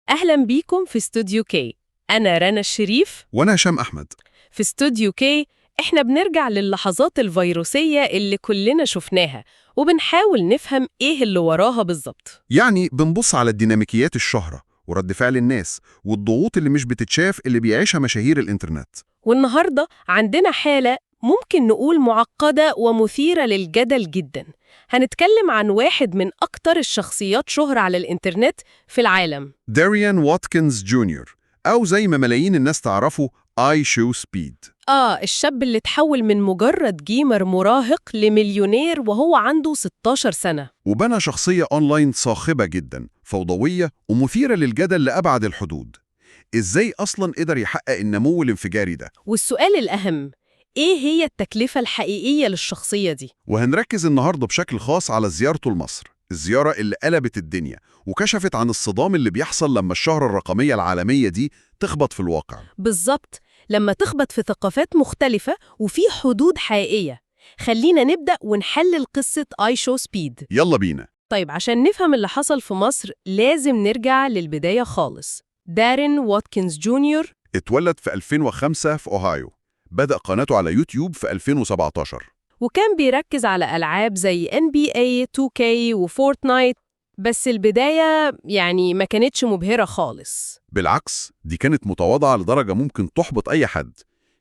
أهلا بيكم في استوديو كي. أنا رنا الشريف. وأنا هشام أحمد. في استوديو كي إحنا بنرجع للحظات الفيروسية اللي كلنا شفناها وبنحاول نفهم إيه اللي وراها بالظبط. يعني بنبص على الديناميكيات الشهرة ورد فعل الناس والضغوط اللي مش بتتشاف اللي بيعيشها مشاهير الإنترنت. والنهاردة عندنا حالة ممكن نقول معقدة ومثيرة للجدل جدا. هنتكلم عن واحد من أكتر الشخصيات شهرة على الإنترنت في العالم، داريان واتكنز جونيور، أو زي ما ملايين الناس تعرفه IShowSpeed. الشاب اللي تحول من مجرد gamer مراهق لمليونير وهو عنده 16 سنة. وبنى شخصية أونلاين صاخبة جدا، فوضوية ومثيرة للجدل لأبعد الحدود. إزاي أصلا قدر يحقق النمو الانفجاري ده؟ والسؤال الأهم، إيه هي التكلفة الحقيقية للشخصية دي؟ وهنركز النهاردة بشكل خاص على زيارته لمصر، الزيارة اللي قلبت الدنيا وكشفت عن الصدام اللي بيحصل لما الشهرة الرقمية العالمية دي تخبط في الواقع. بالظبط، لما تخبط في ثقافات مختلفة وفي حدود حقيقية. خلينا نبدأ ونحلل قصة IShowSpeed. يلا بينا. طيب، عشان نفهم اللي حصل في مصر لازم نرجع للبداية خالص. دارين واتكنز جونيور اتولد في 2005 في أوهايو، بدأ قناته على يوتيوب في 2017. وكان بيركز على ألعاب زي NBA 2K و Fortnite، بس البداية يعني ما كانتش مبهرة خالص. بالعكس، دي كانت متواضعة لدرجة ممكن تحبط أي حد.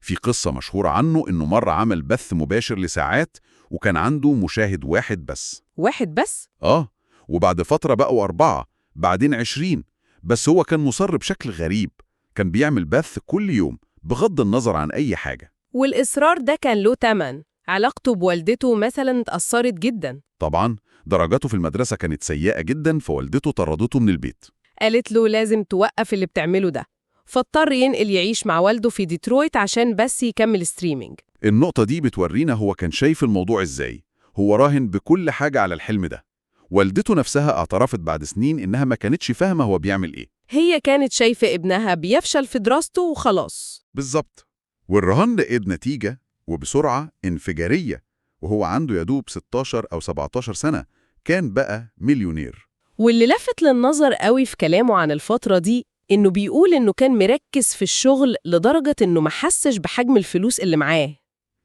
في قصة مشهورة عنه إنه مرة عمل بث مباشر لساعات وكان عنده مشاهد واحد بس. واحد بس؟ آه، وبعد فترة بقوا 4، بعدين 20. بس هو كان مصر بشكل غريب، كان بيعمل بث كل يوم بغض النظر عن أي حاجة. والإصرار ده كان له تمن. علاقته بوالدته مثلا اتأثرت جدا. طبعا درجاته في المدرسة كانت سيئة جدا، فوالدته طردته من البيت. قالت له لازم توقف اللي بتعمله ده، فاضطر ينقل يعيش مع والده في ديترويت عشان بس يكمل streaming. النقطة دي بتورينا هو كان شايف الموضوع إزاي. هو راهن بكل حاجة على الحلم ده. والدته نفسها اعترفت بعد سنين إنها ما كانتش فاهمة هو بيعمل إيه. هي كانت شايفة ابنها بيفشل في دراسته وخلاص. بالظبط. والرهان لقيت نتيجة وبسرعة انفجارية، وهو عنده يدوب 16 أو 17 سنة كان بقى مليونير. واللي لفت للنظر قوي في كلامه عن الفترة دي إنه بيقول إنه كان مركز في الشغل لدرجة إنه ما حسش بحجم الفلوس اللي معاه.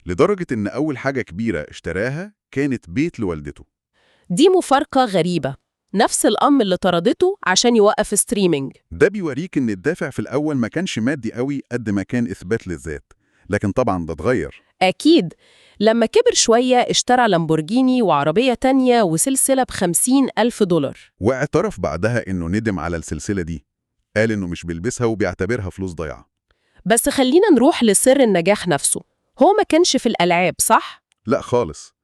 لدرجة إن أول حاجة كبيرة اشتراها كانت بيت لوالدته. دي مفارقة غريبة، نفس الأم اللي طردته عشان يوقف streaming. ده بيوريك إن الدافع في الأول ما كانش مادي قوي قد ما كان إثبات للذات، لكن طبعا ده اتغير. أكيد لما كبر شوية اشترى لامبورجيني وعربية تانية وسلسلة ب50,000 دولار. واعترف بعدها إنه ندم على السلسلة دي، قال إنه مش بيلبسها وبيعتبرها فلوس ضايعة. بس خلينا نروح لسر النجاح نفسه. هو ما كانش في الألعاب، صح؟ لا خالص،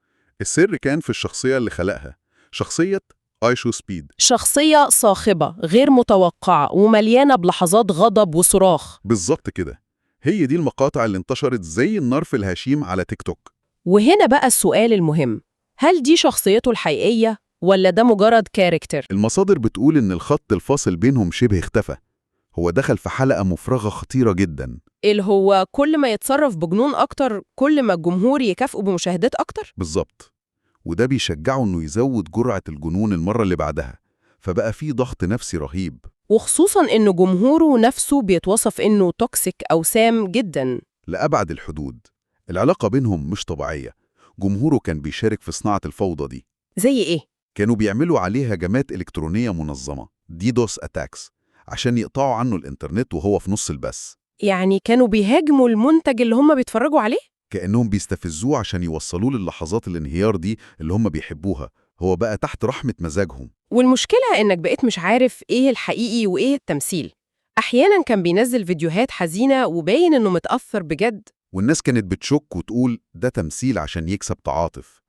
السر كان في الشخصية اللي خلقها، شخصية IShowSpeed. شخصية صاخبة غير متوقعة ومليانة بلحظات غضب وصراخ. بالظبط كده، هي دي المقاطع اللي انتشرت زي النار في الهشيم على تيك توك. وهنا بقى السؤال المهم، هل دي شخصيته الحقيقية ولا ده مجرد character؟ المصادر بتقول إن الخط الفاصل بينهم شبه اختفى. هو دخل في حلقة مفرغة خطيرة جدا. اللي هو كل ما يتصرف بجنون أكتر كل ما الجمهور يكافئه بمشاهدات أكتر؟ بالظبط، وده بيشجعه إنه يزود جرعة الجنون المرة اللي بعدها، فبقى في ضغط نفسي رهيب. وخصوصاً إنه جمهوره نفسه بيتوصف إنه toxic أو سام جداً. لأبعد الحدود. العلاقة بينهم مش طبيعية. جمهوره كان بيشارك في صناعة الفوضى دي. زي إيه؟ كانوا بيعملوا عليه هجمات إلكترونية منظمة، DDoS attacks، عشان يقطعوا عنه الإنترنت وهو في نص البث. يعني كانوا بيهاجموا المنتج اللي هم بيتفرجوا عليه؟ كأنهم بيستفزوه عشان يوصلوه للحظات الانهيار دي اللي هم بيحبوها. هو بقى تحت رحمة مزاجهم. والمشكلة إنك بقيت مش عارف إيه الحقيقي وإيه التمثيل. أحياناً كان بينزل فيديوهات حزينة وباين إنه متأثر بجد. والناس كانت بتشك وتقول ده تمثيل عشان يكسب تعاطف.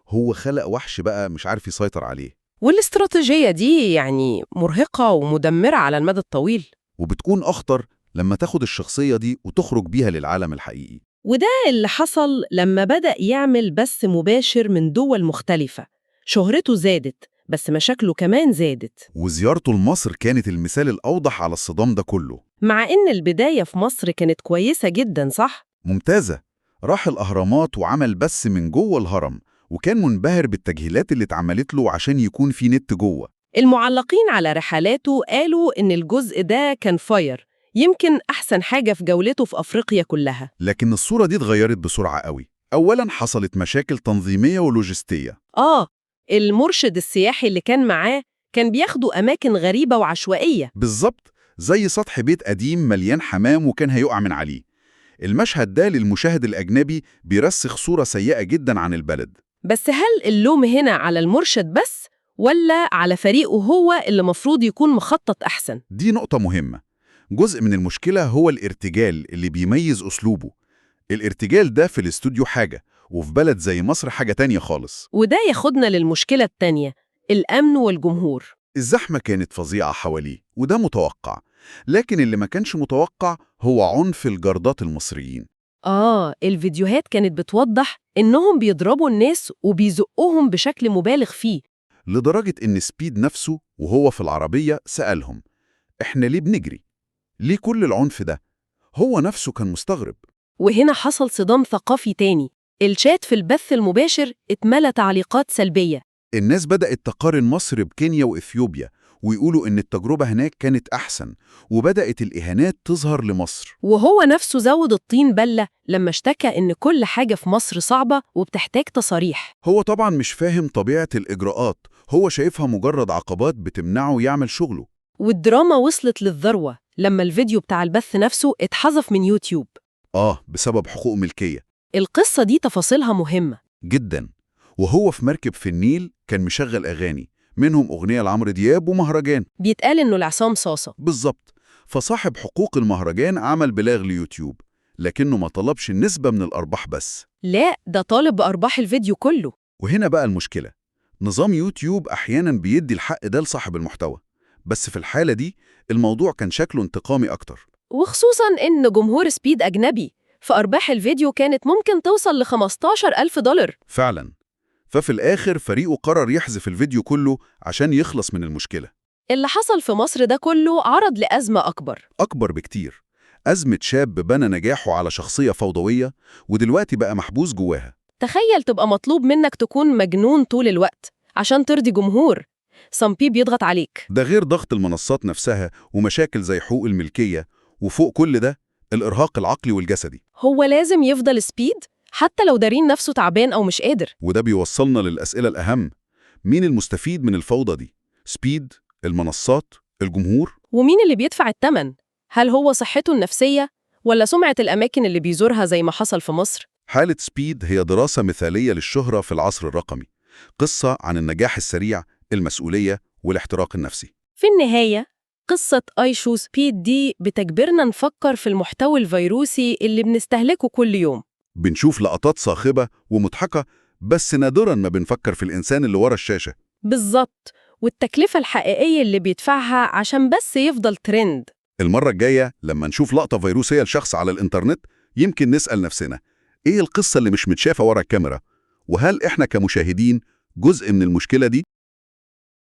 هو خلق وحش بقى مش عارف يسيطر عليه. والاستراتيجية دي يعني مرهقة ومدمرة على المدى الطويل. وبتكون أخطر لما تاخد الشخصية دي وتخرج بيها للعالم الحقيقي. وده اللي حصل لما بدأ يعمل بث مباشر من دول مختلفة. شهرته زادت، بس مشاكله كمان زادت. وزيارته لمصر كانت المثال الأوضح على الصدام ده كله. مع إن البداية في مصر كانت كويسة جدا، صح؟ ممتازة. راح الأهرامات وعمل بث من جوه الهرم، وكان منبهر بالتجهيلات اللي اتعملت له عشان يكون في نت جوه. المعلقين على رحلاته قالوا إن الجزء ده كان fire، يمكن أحسن حاجة في جولته في أفريقيا كلها. لكن الصورة دي اتغيرت بسرعة قوي. أولاً حصلت مشاكل تنظيمية ولوجستية. آه، المرشد السياحي اللي كان معاه كان بياخدوا أماكن غريبة وعشوائية. بالظبط، زي سطح بيت قديم مليان حمام وكان هيقع من عليه. المشهد ده للمشاهد الأجنبي بيرسخ صورة سيئة جدا عن البلد. بس هل اللوم هنا على المرشد بس ولا على فريقه هو اللي مفروض يكون مخطط أحسن؟ دي نقطة مهمة. جزء من المشكلة هو الارتجال اللي بيميز أسلوبه. الارتجال ده في الاستوديو حاجة، وفي بلد زي مصر حاجة تانية خالص. وده ياخدنا للمشكلة التانية، الأمن والجمهور. الزحمة كانت فظيعة حواليه، وده متوقع. لكن اللي ما كانش متوقع هو عنف الجردات المصريين. آه، الفيديوهات كانت بتوضح إنهم بيضربوا الناس وبيزقوهم بشكل مبالغ فيه. لدرجة إن سبيد نفسه وهو في العربية سألهم: إحنا ليه بنجري؟ ليه كل العنف ده؟ هو نفسه كان مستغرب. وهنا حصل صدام ثقافي تاني. الشات في البث المباشر اتملى تعليقات سلبية. الناس بدأت تقارن مصر بكينيا وإثيوبيا، ويقولوا إن التجربة هناك كانت أحسن، وبدأت الإهانات تظهر لمصر. وهو نفسه زود الطين بلة لما اشتكى إن كل حاجة في مصر صعبة وبتحتاج تصاريح. هو طبعا مش فاهم طبيعة الإجراءات، هو شايفها مجرد عقبات بتمنعه يعمل شغله. والدراما وصلت للذروة لما الفيديو بتاع البث نفسه اتحذف من يوتيوب. آه، بسبب حقوق ملكية. القصة دي تفاصيلها مهمة جدا. وهو في مركب في النيل كان مشغل أغاني، منهم أغنية لعمرو دياب ومهرجان. بيتقال إنه لعصام صاصة. بالظبط. فصاحب حقوق المهرجان عمل بلاغ ليوتيوب، لكنه ما طلبش النسبة من الأرباح بس. لا، ده طالب بأرباح الفيديو كله. وهنا بقى المشكلة. نظام يوتيوب أحيانا بيدي الحق ده لصاحب المحتوى، بس في الحالة دي الموضوع كان شكله انتقامي أكتر. وخصوصاً إن جمهور سبيد أجنبي، فأرباح الفيديو كانت ممكن توصل ل 15,000 دولار. فعلا. ففي الآخر فريقه قرر يحذف الفيديو كله عشان يخلص من المشكلة. اللي حصل في مصر ده كله عرض لأزمة أكبر. أكبر بكتير. أزمة شاب بنى نجاحه على شخصية فوضوية، ودلوقتي بقى محبوس جواها. تخيل تبقى مطلوب منك تكون مجنون طول الوقت عشان ترضي جمهور صمبي بيضغط عليك. ده غير ضغط المنصات نفسها ومشاكل زي حقوق الملكية، وفوق كل ده الإرهاق العقلي والجسدي. هو لازم يفضل سبيد حتى لو دارين نفسه تعبان أو مش قادر. وده بيوصلنا للأسئلة الأهم: مين المستفيد من الفوضى دي؟ سبيد، المنصات، الجمهور؟ ومين اللي بيدفع الثمن؟ هل هو صحته النفسية ولا سمعة الأماكن اللي بيزورها زي ما حصل في مصر؟ حالة سبيد هي دراسة مثالية للشهرة في العصر الرقمي، قصة عن النجاح السريع، المسؤولية، والاحتراق النفسي. في النهاية قصة آي شو سبيد دي بتجبرنا نفكر في المحتوى الفيروسي اللي بنستهلكه كل يوم. بنشوف لقطات صاخبة ومضحكة، بس نادراً ما بنفكر في الإنسان اللي ورا الشاشة. بالظبط، والتكلفة الحقيقية اللي بيدفعها عشان بس يفضل ترند. المرة الجاية لما نشوف لقطة فيروسية لشخص على الإنترنت، يمكن نسأل نفسنا: إيه القصة اللي مش متشافة ورا الكاميرا؟ وهل إحنا كمشاهدين جزء من المشكلة دي؟